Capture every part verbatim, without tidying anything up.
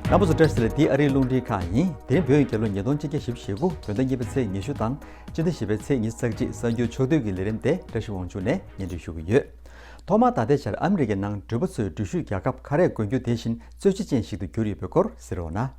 རྣམ་པ་ཚོ་བཀྲ་ཤིས་བདེ་ལེགས། འདི་ཨ་རིའི་རླུང་འཕྲིན་ཁང་ཡིན། དེ་རིང་བོད་ཡིག་རྒྱལ་ལོ་ཉིས་སྟོང་ཆིག་བརྒྱ་བཞི་བཅུ་ཞེ་དགུ། བོད་ཟླ་གཉིས་པའི་ཚེས་ཉི་ཤུ་དང་སྤྱི་ཟླ་བཞི་པའི་ཚེས་ཉི་ཤུ་རྩ་གཅིག་གསར་འགྱུར་ཕྱོགས་བསྡུས་ཀྱི་ལས་རིམ་དེ་བཀྲ་ཤིས་དབང་ཕྱུག་ནས་སྙན་སྒྲོན་ཞུ་གི་ཡོད། ཐོག་མར་ད་ལྟའི་ཆར་ཨ་མི་རི་ཀའི་ནང་འགྲུལ་པ་ཚོས་འགྲུལ་བཞུད་རྒྱག་སྐབས་ཁ་རས་གོན་རྒྱུ་དེ་བཞིན་རྩོད་གཞི་ཅན་ཞིག་ཏུ་གྱུར་ཡོད་པའི་སྐོར་གསན་རོགས་གནང་།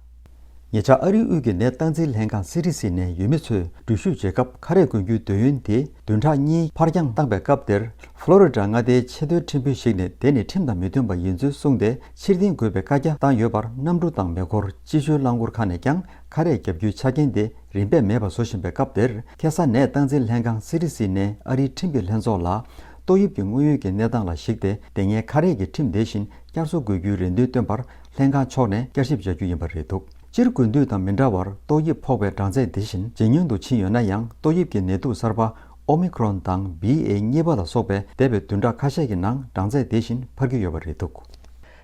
ཉེ་ཆར་ཨ་རིའི་དབུས་ཀྱི་ནད་སྟངས་འཛིན་ལྷན་ཁང་སི་ཌི་སི་ནས་ཡུལ་མི་ཚོས་འགྲུལ་བཞུད་བྱེད་སྐབས་ཁ་རས་གོན་རྒྱུའི་འདོད་ཡོན་དེ་བདུན་ཕྲག་གཉིས་ཕར་འགྱངས་བཏང་པའི་སྐབས་དེར། ཕློ་རི་ཌ་མངའ་སྡེའི་ཆེས་མཐོའི་ཁྲིམས་དཔོན་ཞིག་ནས་དེ་ནི་ཁྲིམས་དང་མི་མཐུན་པ་ཡིན་ཚུལ་གསུངས་ཏེ་ཕྱིར་འཐེན་དགོས་པའི་བཀའ་རྒྱ་བཏང་ཡོད་པར་གནམ་གྲུ་དང་མེ་འཁོར། སྤྱི་སྤྱོད་རླངས་འཁོར་ཁག་ནས་ཀྱང་ཁ་རས་བརྒྱབ་རྒྱུའི་ཆ་རྐྱེན་དེ་རིན་པས་མེད་པ་བཟོ་བཞིན་པའི་སྐབས་དེར། ཁ་སང་ནད་སྟངས་འཛིན་ལྷན་ཁང་སི་ཌི་སི་ནས་ཨ་རིའི་ཁྲིམས་ཀྱི་ལྷན་ཚོགས་ལ། ཏོག་དབྱིབས་ཀྱི་དངོས་ཡོད་ཀྱི་གནས་སྟངས་ལ་གཞིགས་ཏེ་དེ་སྔའི་ཁ་རས་ཀྱི་ཁྲིམས་དེ་བཞིན་བསྐྱར་གསོ་དགོས་རྒྱུའི་རེ་འདུན་བཏོན་པར་ལྷན་ཁང་ཕྱོགས་ནས་བསྐྱར་ཞིབ་བྱ་རྒྱུ་ཡིན་པ་རེད་འདུག་སྤྱིར་དགུན་དུས་དང་མི་འདྲ་བར་ཏོག་དབྱིབས་ཕོག་པའི་གྲངས་ཚད་དེ་བཞིན་ཇེ་ཉུང་དུ་ཕྱིན་ཡོད་ན་ཡང་། ཏོག་དབྱིབས་ཀྱི་ནད་དུག་གསར་པ་ཨོ་མི་ཁྲོན་དང་བྷི་ཨེ་གཉིས་པ་ལ་སོགས་པས་འདས་པའི་བདུན་ཕྲག་ཁ་ཤས་ཀྱི་ནང་གྲངས་ཚད་དེ་བཞིན་འཕར་གྱི་ཡོད་པ་རེད་འདུག་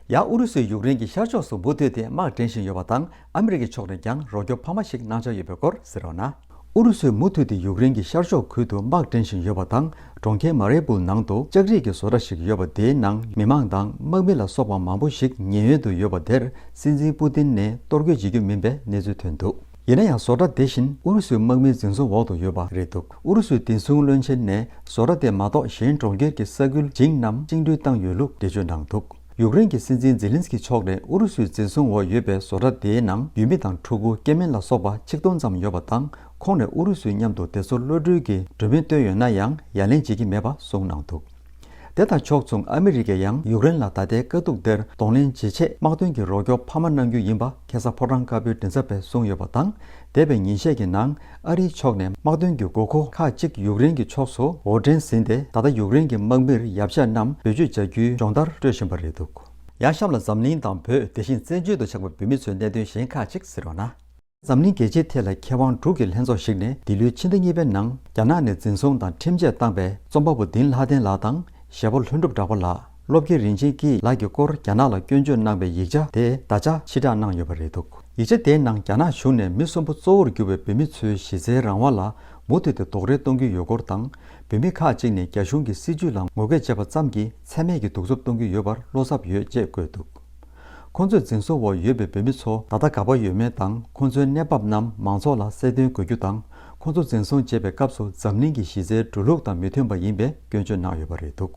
ཡང་ཨུ་རུ་སུས་ཡུཀ་རེན་གྱི་ཤར་ཕྱོགས་སུ་མུ་མཐུད་དེ་དམག་འདྲེན་བཞིན་ཡོད་པ་དང་། ཨ་མི་རི་ཀའི་ཕྱོགས་ནས་ཀྱང་རོགས་སྐྱོབ་འཕར་མ་ཞིག་གནང་འཆར་ཡོད་པའི་སྐོར་གསན་རོགས་གནང་། ཨུ་རུ་སུས་མུ་མཐུད་དེ་ཡུཀ་རེན་གྱི་ཤར་ཕྱོགས་ཁུལ་དུ་དམག་འདྲེན་བཞིན་ཡོད་པ་དང་། གྲོང་ཁྱེར་མ་རི་པུལ་ནང་དུ་ལྕགས་རིགས་ཀྱི་བཟོ་གྲྭ་ཞིག་ཡོད་པ་དེའི་ནང་མི་མང་དང་དམག་མི་ལ་སོགས་པ་མང་པོ་ཞིག་ཉེན་གཡོལ་དུ་ཡོད་པ་དེར་སྲིད་འཛིན་པུ་ཏིན་ནས་གཏོར་རྒོལ་བྱེད་རྒྱུ་མིན་པའི་གནས་ཚུལ་ཐོན་འདུག་ཡིན་ན་ཡང་བཟོ་གྲྭ་དེ་བཞིན་ཨུ་རུ་སུའི་དམག་མིའི་འཛིན་བཟུང་འོག་ཏུ་ཡོད་པ་རེད་འདུག་ཨུ་རུ་སུའི་བདེ་སྲུང་བློན་ཆེན་ནས་བཟོ་གྲྭ་དེ་མ་གཏོགས་གཞན་གྲོང་ཁྱེར་གྱི་ས་ཁུལ་བྱིངས་རྣམས་བཅིངས་འགྲོལ་བཏང་ཡོད་ལུགས་འགྲེལ་བརྗོད་གནང་འདུག་ཡུཀ་རེན་གྱི་སྲིད་འཛིན་ཛེ་ལིན་སི་ཀི་མཆོག་ནས་ཨུ་རུ་སུའི་འཛིན་བཟུང་འོག་ཡོད་པའི་བཟོ་གྲྭ་དེའི་ནང་ཡུལ་མི་དང་ཕྲུ་གུ་སྐྱེ་དམན་ལ་སོགས་པ་ཆིག་སྟོང་ཙམ་ཡོད་པ་དང་། ཁོང་ནས་ཨུ་རུ་སུའི་མཉམ་དུ་བདེ་སྲུང་གློད་གྲོལ་གྱི་གྲོས་མོལ་བཏོན་ཡོད་ན་ཡང་ཡ་ལན་བྱེད་ཀྱི་མེད་པ་གསུངས་གནང་འདུག་དེ་དང་ཕྱོགས་མཚུངས་ཨ་མི་རི་ཀས་ཡང་ཡུཀ་རེན་ལ་ད་ལྟའི་དཀའ་སྡུག་དེར་གདོང་ལེན་བྱེད་ཆེད་དམག་དོན་གྱི་རོགས་སྐྱོབ་འཕར་མ་གནང་རྒྱུ་ཡིན་པ་ཁ་སང་ཕོ་བྲང་དཀར་པོའི་མགྲིན་ཚབ་པས་གསུངས་ཡོད་པ་དང་། འདས་པའི་ཉིན་ཤས་ཀྱི་ནང་ཨ་རིའི་ཕྱོགས་ནས་དམག་དོན་གྱི་དགོས་མཁོ་ཁག་ཅིག་ཡུཀ་རེན་གྱི་ཕྱོགས་སུ་འོར་འདྲེན་ཟིན་ཏེ། ད་ལྟ་ཡུཀ་རེན་གྱི་དམག་མིར་ཡབ་ཆ་རྣམས་བེད་སྤྱོད་བྱ་རྒྱུའི་སྦྱོང་བརྡར་སྤྲོད་བཞིན་པ་རེད་འདུག་ཡང་གཤམ་ལ་འཛམ་གླིང་དང་བོད། དེ་བཞིན་བཙན་བྱོལ་དུ་ཆགས་པའི་བོད་མི་ཚོའི་གནད་དོན་གཞན་ཁག་ཅིག་གསན་རོགས་གནང་། འཛམ་གླིང་རྒྱལ་སྤྱིའི་ཐད་ལ་མཁས་དབང་དྲུག་གི་ལྷན་ཚོགས་ཤིག་ནས་འདི་ལོའི་ཕྱི་ཟླ་གཉིས་པའི་ནང་རྒྱ་ནག་ནས་འཛིན་བཟུང་དང་ཁྲིམས་ཆད་བཏང་པའི་རྩོམ་པ་པོ་དིན་ལྷ་ལྡན་ལགས་དང་། གཞས་པ་ལྷུན་གྲུབ་གྲགས་པ་ལགས། སློབ་དགེ་རིན་ཆེན་སྐྱིད་ལགས་ཀྱི་སྐོར་རྒྱ་ནག་ལ་སྐྱོན་བརྗོད་གནང་བའི་ཡིག་ཆ་དེ་ད་ཆ་ཕྱིར་བསྒྲགས་གནང་ཡོད་པ་རེད་འདུག་ཡིག་ཆ་དེའི་ནང་རྒྱ་ནག་གཞུང་ནས་མི་གསུམ་པོ་གཙོ་བོར་གྱུར་པའི་བོད་མི་ཚོའི་གཞི་རྩའི་རང་དབང་ལ་མུ་མཐུད་དེ་རྡོག་རོལ་གཏོང་གི་ཡོད་སྐོར་དང་། བོད་མི་ཁག་ཅིག་ནས་རྒྱ་གཞུང་གི་སྲིད་བྱུས་ལ་ངོ་རྒོལ་བྱས་པ་ཙམ་གྱིས་ཚད་མེད་ཀྱི་གདུག་རྩུབ་གཏོང་གི་ཡོད་པར་བློ་འཚབ་ཡོད་ཅེས་བཀོད་འདུག་ཁོང་ཚོས་འཛིན་བཟུང་འོག་ཡོད་པའི་བོད་མི་ཚོ་ད་ལྟ་ག་པར་ཡོད་མེད་དང་། ཁོང་ཚོའི་གནས་བབ་རྣམས་མང་ཚོགས་ལ་གསལ་སྟོན་དགོས་རྒྱུ་དང་། ཁོང་ཚོ་འཛིན་བཟུང་བྱས་པའི་སྐབས་སུ་འཛམ་གླིང་གི་གཞི་རྩའི་འགྲོ་ལུགས་དང་མི་མཐུན་པ་ཡིན་པའི་སྐྱོན་བརྗོད་གནང་ཡོད་པ་རེད་འདུག་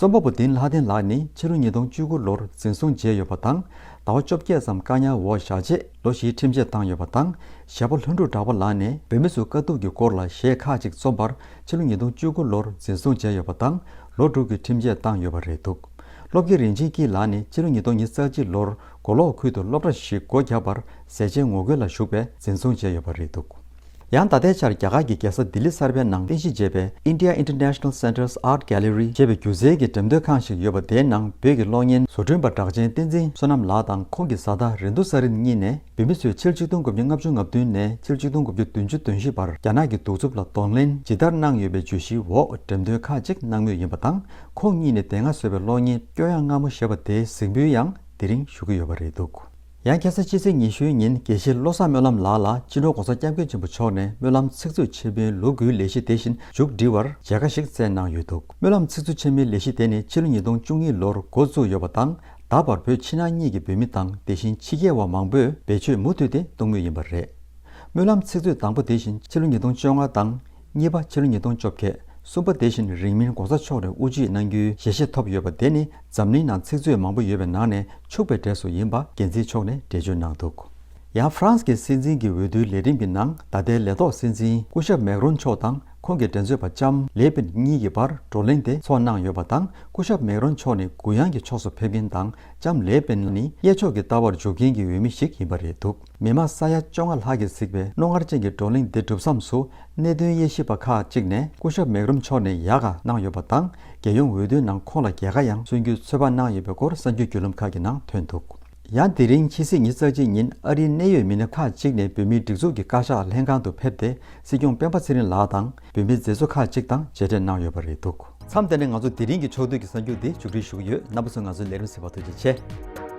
རྩོམ་པ་པོ་དིན་ལྷ་ལྡན་ལགས་ནི་ཕྱི་ལོ་ཉིས་སྟོང་བཅུ་དགུ་ལོར་འཛིན་བཟུང་བྱས་ཡོད་པ་དང་། ཟླ་བ་བཅོ་བརྒྱད་ཙམ་བཀག་ཉར་འོག་བཞག་རྗེས་ལོ་བཞིའི་ཁྲིམས་ཆད་བཏང་ཡོད་པ་དང་། གཞས་པ་ལྷུན་གྲུབ་གྲགས་པ་ལགས་ནས་བོད་མི་ཚོའི་དཀའ་སྡུག་གི་སྐོར་ལ་གཞས་ཁག་ཅིག་རྩོམ་པར་ཕྱི་ལོ་ཉིས་སྟོང་བཅུ་དགུ་ལོར་འཛིན་བཟུང་བྱས་ཡོད་པ་དང་། ལོ་དྲུག་གི་ཁྲིམས་ཆད་བཏང་ཡོད་པ་རེད་འདུག་སློབ་དགེ་རིན་ཆེན་སྐྱིད་ལགས་ནི་ཕྱི་ལོ་ཉིས་སྟོང་ཉི་ཤུ་རྩ་གཅིག་ལོར་མགོ་ལོག་ཁུལ་དུ་སློབ་གྲྭ་ཞིག་སྒོ་བརྒྱབ་པར་ཟས་བཅད་ངོ་རྒོལ་ལ་ཞུགས་པས་འཛིན་བཟུང་བྱས་ཡོད་པ་རེད་འདུག་ཡང་ད་ལྟའི་ཆར་རྒྱ་གར་གྱི་རྒྱལ་ས་ལྡི་ལི་གསར་པའི་ནང་རྟེན་གཞི་བྱས་པའི་India International Centre's Art Gallery ཞེས་པའི་སྒྱུ་རྩལ་གྱི་འགྲེམས་སྟོན་ཁང་ཞིག་ཡོད་པ་དེའི་ནང་བོད་ཀྱི་གློག་བརྙན་བཟོ་སྐྲུན་པ་གྲགས་ཅན་བསྟན་འཛིན་བསོད་ནམས་ལགས་དང་ཁོང་གི་བཟའ་ཟླ་རེ་འདུ་ས་རིན་གཉིས་ནས་བོད་མི་ཚོས་ཕྱི་ལོ་ཆིག་སྟོང་དགུ་བརྒྱ་ལྔ་བཅུ་ང་བདུན་ནས་ཕྱི་ལོ་ཆིག་སྟོང་དགུ་བརྒྱ་བདུན་ཅུ་དོན་བཞི་བར་རྒྱ་ནག་གི་གདུག་རྩུབ་ལ་གདོང་ལེན་ཇི་ལྟར་གནང་ཡོད་པའི་བརྗོད་གཞིའི་འོག་འགྲེམས་སྟོན་ཁག་ཅིག་གནང་མུས་ཡིན་པ་དང་། ཁོང་གཉིས་ནས་དེ་སྔ་བཟོས་པའི་གློག་བརྙན་སྐྱོ་ཡང་སྔ་མོ་ཞེས་པ་དེའི་གཟིགས་འབུལ་ཡང་དེ་རིང་ཞུ་གི་ཡོད་པ་རེད་འདུག་ཡང་ཁ་སང་ཕྱི་ཚེས་ཉི་ཤུའི་ཉིན་དགེ་བཤེས་བློ་བཟང་སྨོན་ལམ་ལགས་ལ་སྤྱི་ནོར་༸གོང་ས་༸སྐྱབས་མགོན་ཆེན་པོ་མཆོག་ནས་སྨོན་ལམ་ཚིག་མཛོད་ཆེན་མོའི་ལོ་དགུའི་ལས་གཞི་དེ་བཞིན་མཇུག་སྒྲིལ་བར་མཇལ་ཁ་ཞིག་བསྩལ་གནང་ཡོད་འདུག་སྨོན་ལམ་ཚིག་མཛོད་ཆེན་མོའི་ལས་གཞི་དེ་ནི་ཕྱི་ལོ་ཉིས་སྟོང་བཅུ་གཉིས་ལོར་འགོ་བཙུགས་ཡོད་པ་དང་། ད་བར་བོད་ཕྱི་ནང་གཉིས་ཀྱི་བོད་མི་དང་། དེ་བཞིན་ཕྱི་རྒྱལ་བ་མང་པོས་བེད་སྤྱོད་མུ་མཐུད་དེ་གཏོང་མུས་ཡིན་པ་རེད། སྨོན་ལམ་ཚིག་མཛོད་དང་པོ་དེ་བཞིན་ཕྱི་ལོ་ཉིས་སྟོང་བཅོ་ལྔ་དང་། གཉིས་པ་ཕྱི་ལོ་ཉིས་སྟོང་བཅོ་བརྒྱད། གསུམ་པ་དེ་བཞིན་རིང་མིན་༸གོང་ས་མཆོག་ནས་དབུ་ཁྲིད་གནང་རྒྱུའི་ཞལ་བཞེས་ཐོབ་ཡོད་པ་དེ་ནི་འཛམ་གླིང་ནང་ཚིག་མཛོད་མང་པོ་ཡོད་པའི་ནང་ནས་ཕྱུག་པའི་གྲས་སུ་ཡིན་པ་འགན་འཛིན་མཆོག་ནས་འགྲེལ་བརྗོད་གནང་འདུག་ཡང་ཧྥ་རན་སི་གི་སྲིད་འཛིན་གྱི་འོས་བསྡུའི་ལས་རིམ་གྱི་ནང་ད་ལྟའི་ལས་ཐོག་སྲིད་འཛིན་སྐུ་ཞབས་མེག་རོན་མཆོག་དང་ཁོང་གི་འགྲན་རྩོད་པ་ལྕམ་ལེ་པིན་གཉིས་ཀྱི་བར་བགྲོ་གླེང་དེ་ཚོགས་གནང་ཡོད་པ་དང་། སྐུ་ཞབས་མེག་རོན་མཆོག་ནི་གུ་ཡངས་ཀྱི་ཕྱོགས་སུ་ཕེབས་མཁན་དང་། ལྕམ་ལེ་པིན་ནི་གཡས་ཕྱོགས་ཀྱི་ལྟ་བར་འཇུག་མཁན་གྱི་འོས་མི་ཞིག་ཡིན་པ་རེད་འདུག་མི་མང་ས་ཡ་བཅོ་ལྔ་ལྷག་གིས་གཟིགས་པའི་རྣོ་ངར་ཅན་གྱི་བགྲོ་གླེང་འདི་གྲུབ་མཚམས་སུ་གནད་དོན་དབྱེ་ཞིབ་པ་ཁག་ཅིག་ནས་སྐུ་ཞབས་མེག་རོན་མཆོག་ནས་ཡག་ག་གནང་ཡོད་པ་དང་། རྒྱལ་ཡོངས་འོས་བསྡུའི་ནང་ཁོང་ལ་རྒྱལ་ཁ་ཡང་སོན་རྒྱུའི་ཚོད་དཔག་གནང་ཡོད་པའི་སྐོར་གསར་འགྱུར་བརྒྱུད་ལམ་ཁག་གི་ནང་ཐོན་འདུག་ཡང་དེ་རིང་ཕྱི་ཚེས་ཉི་ཤུ་རྩ་གཅིག་ཉིན་ཨ་རིའི་གནད་ཡོད་མི་སྣ་ཁག་ཅིག་ནས་བོད་མིའི་སྒྲིག་འཛུགས་ཀྱི་བཀའ་ཤག་ལྷན་ཁང་དུ་ཕེབས་ཏེ། སྲིད་སྐྱོང་སྤེན་པ་ཚེ་རིང་ལགས་དང་བོད་མིའི་མཛད་གཙོ་ཁག་ཅིག་དང་མཇལ་འཕྲད་གནང་ཡོད་པ་རེད་འདུག་མཚམས་དེ་ནས་ང་ཚོ་དེ་རིང་གི་ཕྱོགས་བསྡུས་ཀྱི་གསར་འགྱུར་འདི་མཇུག་སྒྲིལ་ཞུ་གི་ཡོད། རྣམ་པ་ཚོས་ང་ཚོའི་ལས་རིམ་གཟིགས་པར་ཐུགས་རྗེ་ཆེ།